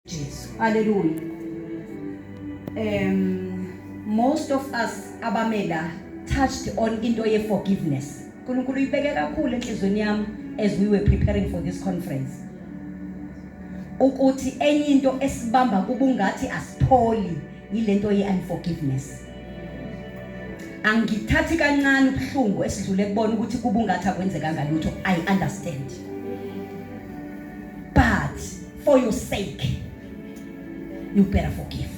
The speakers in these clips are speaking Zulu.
Jesu. Hallelujah. Most of us abamela touched on into ye forgiveness. uNkulunkulu uyibeke kakhulu enhlizweni yami as we were preparing for this conference. Ukuthi enye into esibamba kubungathi asipholi yilento ye unforgiveness. Angithathi kancane ubuhlungu esidlule kubona ukuthi kubungathi akwenzekanga lutho. I understand. But for your sake you better forgive.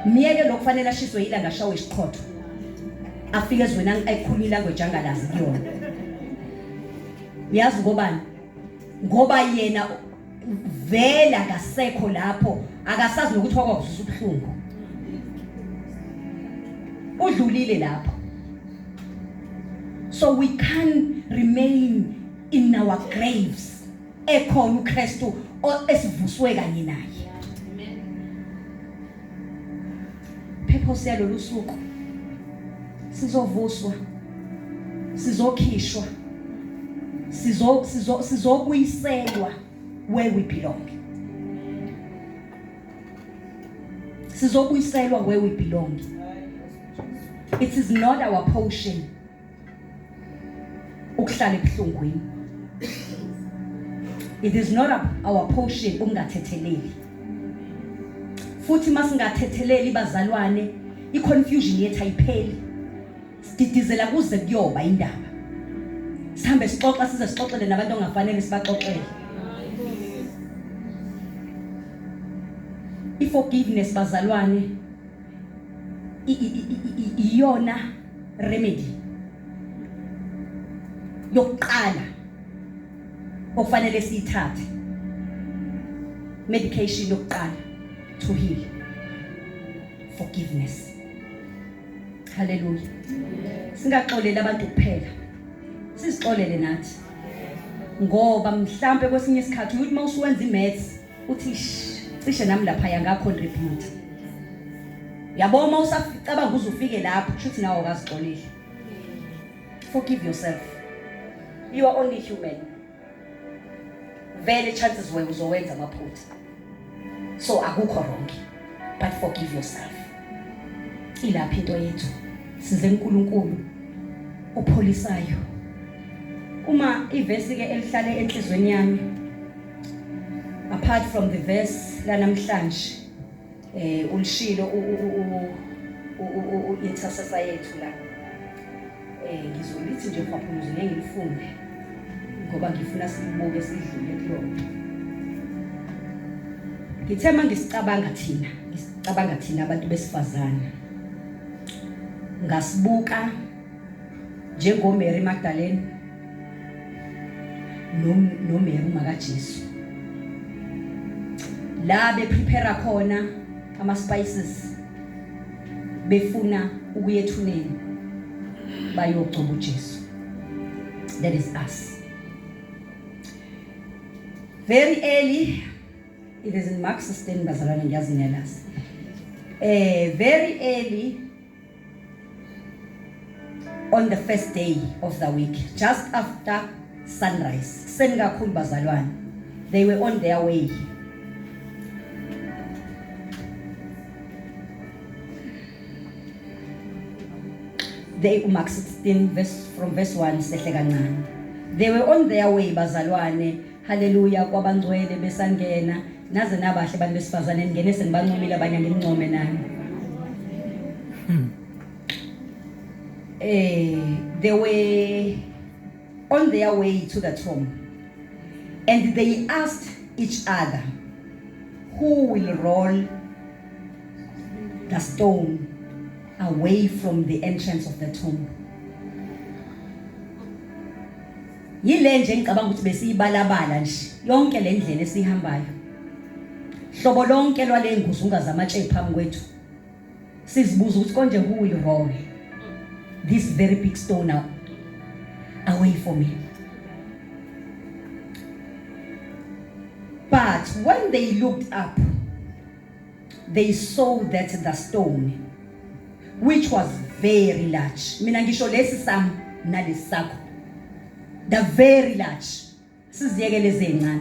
Miyeke lokufanele ashiswe ilanga ashawe isiqhotho. Afike ezweni ayikhuluma ilanguage angalazi kuyona. Uyazi ngobani? Ngoba yena vele akasekho lapho akasazi nokuthi wakwakuzwisa ubuhlungu. Udlulile lapho. So we can remain in our graves ekhona uKristu esivuswe kanye naye. Purpose yalolu suku sizovuswa sizokhishwa sizo sizo sizobuyiselwa where we belong. Sizobuyiselwa where we belong. It is not our portion ukuhlala ebuhlungwini. It is not our portion ukungathetheleli. Futhi masingathetheleli bazalwane iconfusion yethu ayipheli. Sididizela kuze kuyoba indaba. Sihambe sixoxa size sixoxele nabantu ongafanele sibaxoxele. I-forgiveness bazalwane iyona remedy yokuqala okufanele siyithathe, medication yokuqala to heal, forgiveness. Haleluya. Singaxoleli abantu kuphela, sizixolele nathi, ngoba mhlambe kwesinye isikhathi uthi mawusuwenza imaths uthi cishe nami lapha yanga contribute. Yabo, uma usacabanga uze ufike lapho kusho ukuthi nawe awukazixoleli. Forgive yourself, you are only human. Vele chances were uzowenza amaphutha, so akukho wrong, but forgive yourself. Ilapha into yethu, size uNkulunkulu opholisayo. Uma ivesi ke elihlale enhlizweni yami apart from the verse lanamhlanje, ulishilo u intercessor yethu la, ngizolithi nje mfaphumuzi ngeke ngilifunde ngoba ngifuna sibuke sidlule kulona. Ngithe mangisicabanga thina, ngisicabanga thina abantu besifazane, ngasibuka njengo Mary Magdalene no Mary umakaJesu la be prepare khona ama spices befuna ukuya ethuneni bayogcoba uJesu. That is us. Very early, it is in Mark 16 bazalwane, ngiyazi niyalazi. Very early on the first day of the week, just after sunrise, kuseni kakhulu bazalwane, they were on their way. They, Mark 16 verse from verse 1 sehle kancane. They were on their way bazalwane, haleluya kwabangcwele besangena. Naze nabahle abantu besifazane, ningene senibancomile abanye, nginincome nani. They were on their way to the tomb and they asked each other, who will roll the stone away from the entrance of the tomb? Yile nje ngicabanga ukuthi besiyibalabala nje yonke le ndlela esihambayo, hlobo lonke lwale nguzunga zamatshe phambi kwethu, sizibuza ukuthi konje who will roll this very big stone away for me? But when they looked up, they saw that the stone, which was very large, mina ngisho lesi sami nalesi sakho, the very large, siziyeke lezi ezincane.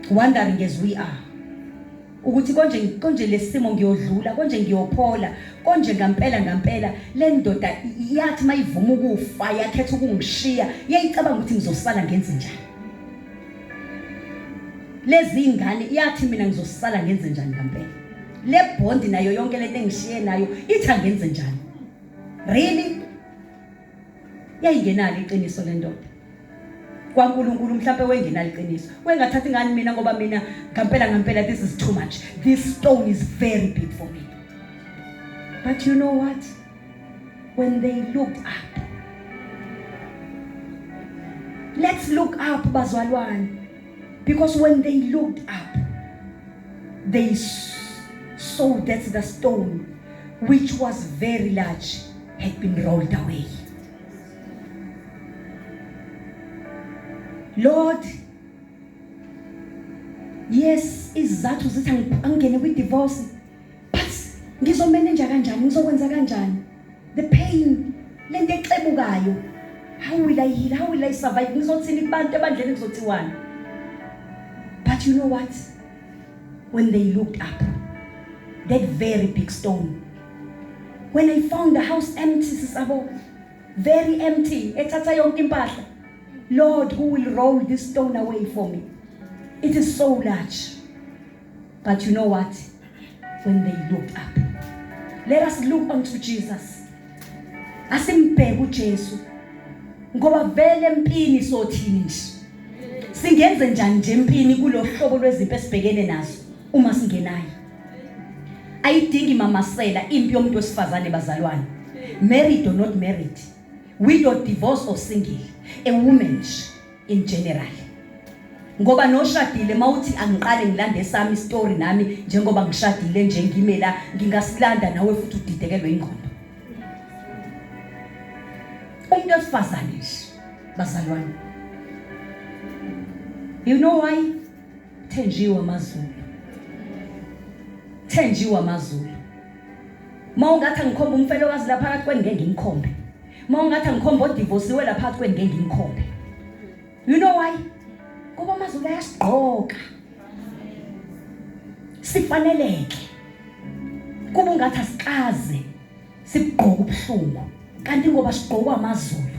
Wondering as we are ukuthi konje konje lesimo ngiyodlula, konje ngiyophola, konje ngampela ngampela le ndoda yathi mayivuma ukufa yakhetha ukungishiya, yayicabanga ukuthi ngizosala ngenze njani. Lezi ingane yathi mina ngizosala ngenze njani ngampela. Le bond nayo yonke lento engishiye nayo ithi angenze njani. Really? Yayingenalo iqiniso le ndoda. KwaNkulunkulu mhlampe wengenalo iqiniso. Wengathatha ingane mina ngoba mina ngampela ngampela this is too much. This stone is very big for me. But you know what? When they looked up. Let's look up bazalwane. Because when they looked up, they saw that the stone, which was very large, had been rolled away. Lord, yes, izizathu zithi angingene kwi-divorce, but ngizomenenja kanjani, ngizokwenza kanjani? The pain, lento exebukayo, how will I heal? How will I survive? Ngizothini kubantu ebandleni, kuzothiwani? But you know what? When they looked up, that very big stone, when I found the house empty, sisabo, very empty, ethatha yonke impahla. Lord, who will roll this stone away for me? It is so large. But you know what? When they looked up, let us look unto Jesus. Asimbheke uJesu. Ngoba vele empini sothini nje? Singenze njani nje empini kulohlobo lwezimpi esibhekene nazo uma singenayo? Ayidingi mamasela impi yomuntu wesifazane bazalwane. Married or not married, widow, divorce or single, a woman in general. Ngoba noshadile mawuthi angiqale ngilande sami story nami njengoba ngishadile nje ngime la ngingasilanda nawe futhi udidekelwe ingqondo. Umuntu wesifazane nje bazalwane. You know why? Thenjiwe amaZulu. Thenjiwe amaZulu. Mawungathi angikhombe umfelokazi lapha phakathi kwenu ngeke ngimkhombe. Mawungathi angikhombe odivosiwe lapha phakathi kwenu ngeke ngimkhombe. You know why? Ngoba amaZulu ayasigqoka. Sifaneleke. Kuba ungathi asikaze sibugqoka ubuhlungu kanti ngoba sigqokwa amaZulu.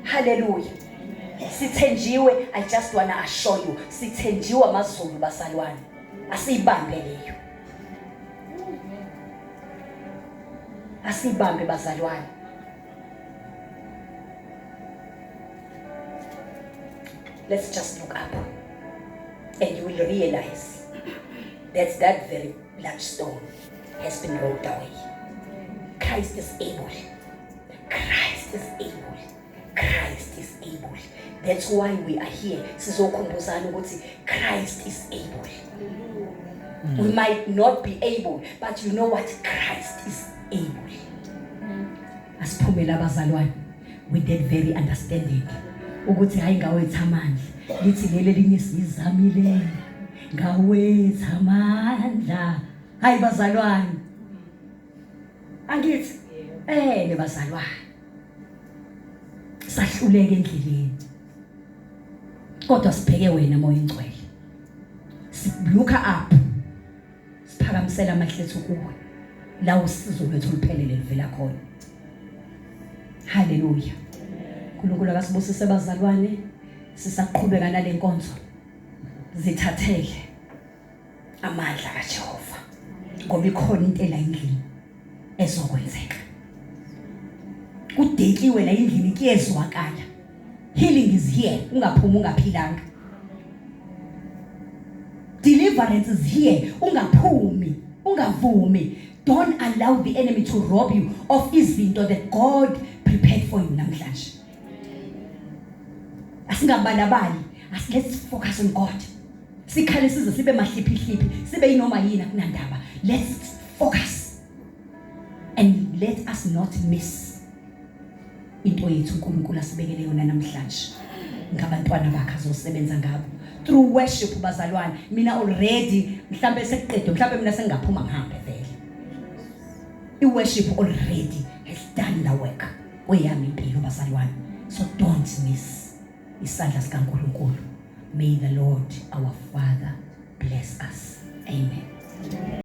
Hallelujah. Sithenjiwe, I just wanna assure you, sithenjiwe amaZulu bazalwane. Asiyibambe leyo. Asiyibambe bazalwane. Let's just look up and you will realize that that very large stone has been rolled away. Christ is able. Christ is able. Christ is able. That's why we are here. Sizokhumbuzana ukuthi Christ is able. We might not be able, but you know what? Christ is able. Asiphumele abazalwane with that very understanding ukuthi hayi ngawethu amandla, lithi leli elinye sizamile ngawethu amandla. Hayi bazalwane, angithi ene bazalwane sahluleka endleleni, kodwa sibheke wena moya ingcwele, look up, siphakamisela amehlo ethu kuwe la usizo lwethu oluphelele livela khona. Haleluya. uNkulunkulu akasibusise bazalwane, sisaqhubeka nalenkonzo. Zithathele amandla kaJehova ngoba ikhona into ela endlini ezokwenzeka. Kudekiwe la endlini, kuyezwakala. Healing is here, ungaphumi ungaphilanga. Deliverance is here, ungaphumi, ungavumi. Don't allow the enemy to rob you of izinto that God prepared for you namhlanje. Asingabalabali, let's focus on God. Sikhale size sibe mahliphihliphi, sibe yinoma yini akunandaba. Let's focus and let us not miss into yethu uNkulunkulu asibekele yona namhlanje ngabantwana bakhe azosebenza ngabo through worship bazalwane. Mina already mhlambe sekuqedwe, mhlambe mina sengingaphuma ngihambe vele. I-worship already has done the work kweyami impilo bazalwane. So don't miss isandla sikaNkulunkulu. May the Lord our Father bless us. Amen.